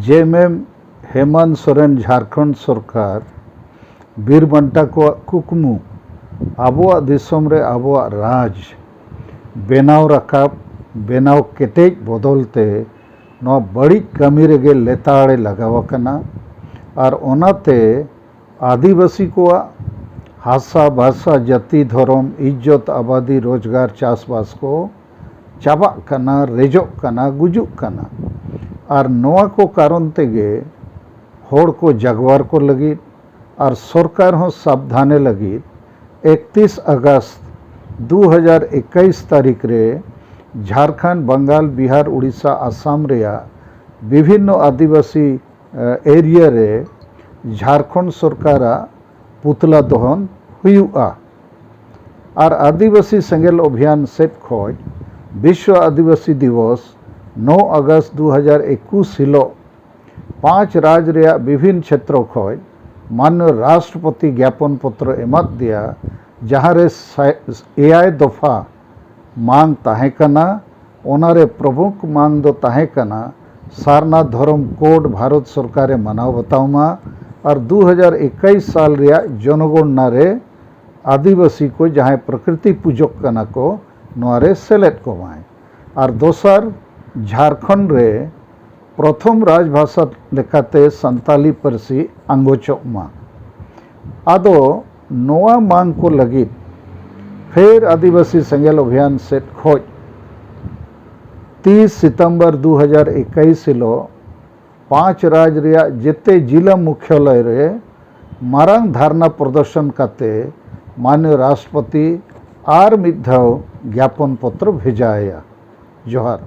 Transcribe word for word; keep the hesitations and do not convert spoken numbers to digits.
ᱡᱮ ᱮᱢ ᱮᱢ ᱦᱮᱢᱟᱱᱛ ᱥᱚᱨᱮᱱ ᱡᱷᱟᱲᱠᱷᱚᱸᱰ ᱥᱚᱨᱠᱟᱨ ᱵᱤᱨ ᱵᱟᱱᱴᱟ ᱠᱚᱣᱟᱜ ᱠᱩᱠᱢᱩ ᱟᱵᱚᱣᱟᱜ ᱫᱤᱥᱚᱢ ᱨᱮ ᱟᱵᱚᱣᱟᱜ ᱨᱟᱡᱽ ᱵᱮᱱᱟᱣ ᱨᱟᱠᱟᱵ, ᱵᱮᱱᱟᱣ ᱠᱮᱴᱮᱡ ᱵᱚᱫᱚᱞ ᱛᱮ ᱱᱚᱣᱟ ᱵᱟᱹᱲᱤᱡ ᱠᱟᱹᱢᱤ ᱨᱮᱜᱮ ᱞᱮᱛᱟᱲᱮ ᱞᱟᱜᱟᱣ ᱟᱠᱟᱱᱟ᱾ ᱟᱨ ᱚᱱᱟᱛᱮ ᱟᱹᱫᱤᱵᱟᱹᱥᱤ ᱠᱚᱣᱟᱜ ᱦᱟᱥᱟ, ᱵᱷᱟᱥᱟ, ᱡᱟᱹᱛᱤ, ᱫᱷᱚᱨᱚᱢ, ᱤᱡᱽᱡᱚᱛ, ᱟᱵᱟᱫᱤ, ᱨᱳᱡᱽᱜᱟᱨ, ᱪᱟᱥᱵᱟᱥ ᱠᱚ ᱪᱟᱵᱟᱜ ᱠᱟᱱᱟ, ᱨᱮᱡᱚᱜ ᱠᱟᱱᱟ, ᱜᱩᱡᱩᱜ ᱠᱟᱱᱟ᱾ ᱟᱨ ᱱᱚᱣᱟ ᱠᱚ ᱠᱟᱨᱚᱱ ᱛᱮᱜᱮ ᱦᱚᱲ ᱠᱚ ᱡᱟᱜᱣᱟᱨ ᱠᱚ ᱞᱟᱹᱜᱤᱫ ᱟᱨ ᱥᱚᱨᱠᱟᱨ ᱦᱚᱸ ᱥᱟᱵᱫᱷᱟᱱᱮ ᱞᱟᱹᱜᱤᱫ ᱮᱠᱛᱤᱥ ᱟᱜᱚᱥᱴ ᱫᱩ ᱦᱟᱡᱟᱨ ᱮᱠᱟᱭᱤᱥ ᱛᱟᱹᱨᱤᱠᱷ ᱨᱮ ᱡᱷᱟᱲᱠᱷᱚᱸᱰ, ᱵᱟᱝᱜᱟᱞ, ᱵᱤᱦᱟᱨ, ᱩᱲᱤᱥᱥᱟ, ᱟᱥᱟᱢ ᱨᱮᱭᱟᱜ ᱵᱤᱵᱷᱤᱱᱱᱚ ᱟᱹᱫᱤᱵᱟᱹᱥᱤ, ᱮ, ᱮᱨᱤᱭᱟ ᱨᱮ ᱡᱷᱟᱲᱠᱷᱚᱸᱰ ᱥᱚᱨᱠᱟᱨᱟᱜ ᱯᱩᱛᱞᱟ ᱫᱚᱦᱚᱱ ᱦᱩᱭᱩᱜᱼᱟ᱾ ᱟᱨ ᱟᱹᱫᱤᱵᱟᱹᱥᱤ ᱥᱮᱸᱜᱮᱞ ᱚᱵᱷᱤᱭᱟᱱ ᱥᱮᱫ ᱠᱷᱚᱱ ᱵᱤᱥᱣᱚ ᱟᱹᱫᱤᱵᱟᱹᱥᱤ ᱫᱤᱵᱚᱥ ᱱᱚ ᱟᱜᱚᱥᱴ ᱫᱩ ᱦᱟᱡᱟᱨ ᱮᱠᱩᱥ ᱦᱤᱞᱳᱜ ᱯᱟᱸᱪ ᱨᱟᱡᱽ ᱨᱮᱭᱟᱜ ᱵᱤᱵᱷᱤᱱ ᱪᱷᱮᱛᱨᱚ ᱠᱷᱚᱱ ᱢᱟᱱᱱᱚ ᱨᱟᱥᱴᱨᱚᱯᱚᱛᱤ ᱜᱮᱯᱚᱱ ᱯᱚᱛᱨᱚ ᱮᱢᱟᱫ ᱫᱮᱭᱟ, ᱡᱟᱦᱟᱸ ᱨᱮ ᱥᱟ-, ᱮᱭᱟᱭ ᱫᱚᱯᱷᱟ ᱢᱟᱝ ᱛᱟᱦᱮᱸ ᱠᱟᱱᱟ᱾ ᱚᱱᱟᱨᱮ ᱯᱨᱚᱢᱩᱠᱷ ᱢᱟᱝ ᱫᱚ ᱛᱟᱦᱮᱸ ᱠᱟᱱᱟ ᱥᱟᱨᱱᱟ ᱫᱷᱚᱨᱚᱢ ᱠᱳᱰ ᱵᱷᱟᱨᱚᱛ ᱥᱚᱨᱠᱟᱨᱮ ᱢᱟᱱᱟᱣ ᱵᱟᱛᱟᱣ ᱢᱟ ᱟᱨ ᱫᱩ ᱦᱟᱡᱟᱨ ᱮᱠᱟᱭᱤᱥ ᱥᱟᱞ ᱨᱮᱭᱟᱜ ᱡᱚᱱᱚᱜᱚᱬᱱᱟ ᱨᱮ ᱟᱹᱫᱤᱵᱟᱹᱥᱤ ᱠᱚ ᱡᱟᱦᱟᱸᱭ ᱯᱨᱚᱠᱨᱤᱛᱤ ᱯᱩᱡᱚᱠ ᱠᱟᱱᱟ ᱠᱚ, ᱱᱚᱣᱟ ᱨᱮ ᱥᱮᱞᱮᱫ ᱠᱚᱢᱟᱭ᱾ ᱟᱨ ᱫᱚᱥᱟᱨ, ᱡᱷᱟᱲᱠᱷᱚᱸᱰ ᱨᱮ ᱯᱨᱚᱛᱷᱚᱢ ᱨᱟᱡᱽᱵᱷᱟᱥᱟ ᱞᱮᱠᱟᱛᱮ ᱥᱟᱱᱛᱟᱞᱤ ᱯᱟᱹᱨᱥᱤ ᱟᱸᱜᱚᱪᱚᱜ ᱢᱟ᱾ ᱟᱫᱚ ᱱᱚᱣᱟ ᱢᱟᱝ ᱠᱚ ᱞᱟᱹᱜᱤᱫ ᱯᱷᱮᱨ ᱟᱹᱫᱤᱵᱟᱹᱥᱤ ᱥᱮᱸᱜᱮᱞ ᱚᱵᱷᱤᱭᱟᱱ ᱥᱮᱫ ᱠᱷᱚᱱ ᱛᱤᱥ ᱥᱤᱛᱚᱢᱵᱚᱨ ᱫᱩ ᱦᱟᱡᱟᱨ ᱮᱠᱟᱭᱤᱥ ᱦᱤᱞᱳᱜ ᱯᱟᱸᱪ ᱨᱟᱡᱽ ᱨᱮᱭᱟᱜ ᱡᱮᱛᱮ ᱡᱤᱞᱟ ᱢᱩᱠᱷᱭᱟᱞᱚᱭ ᱨᱮ ᱢᱟᱨᱟᱝ ᱫᱷᱟᱨᱱᱟ ᱯᱨᱚᱫᱚᱨᱥᱚᱱ ᱠᱟᱛᱮ ᱢᱟᱱᱱᱤᱭᱚ ᱨᱟᱥᱴᱨᱚᱯᱚᱛᱤ ᱟᱨ ᱢᱤᱫ ᱫᱷᱟᱣ ᱜᱮᱯᱚᱱ ᱯᱚᱛᱨᱚ ᱵᱷᱮᱡᱟᱭᱟ᱾ ᱡᱚᱦᱟᱨ᱾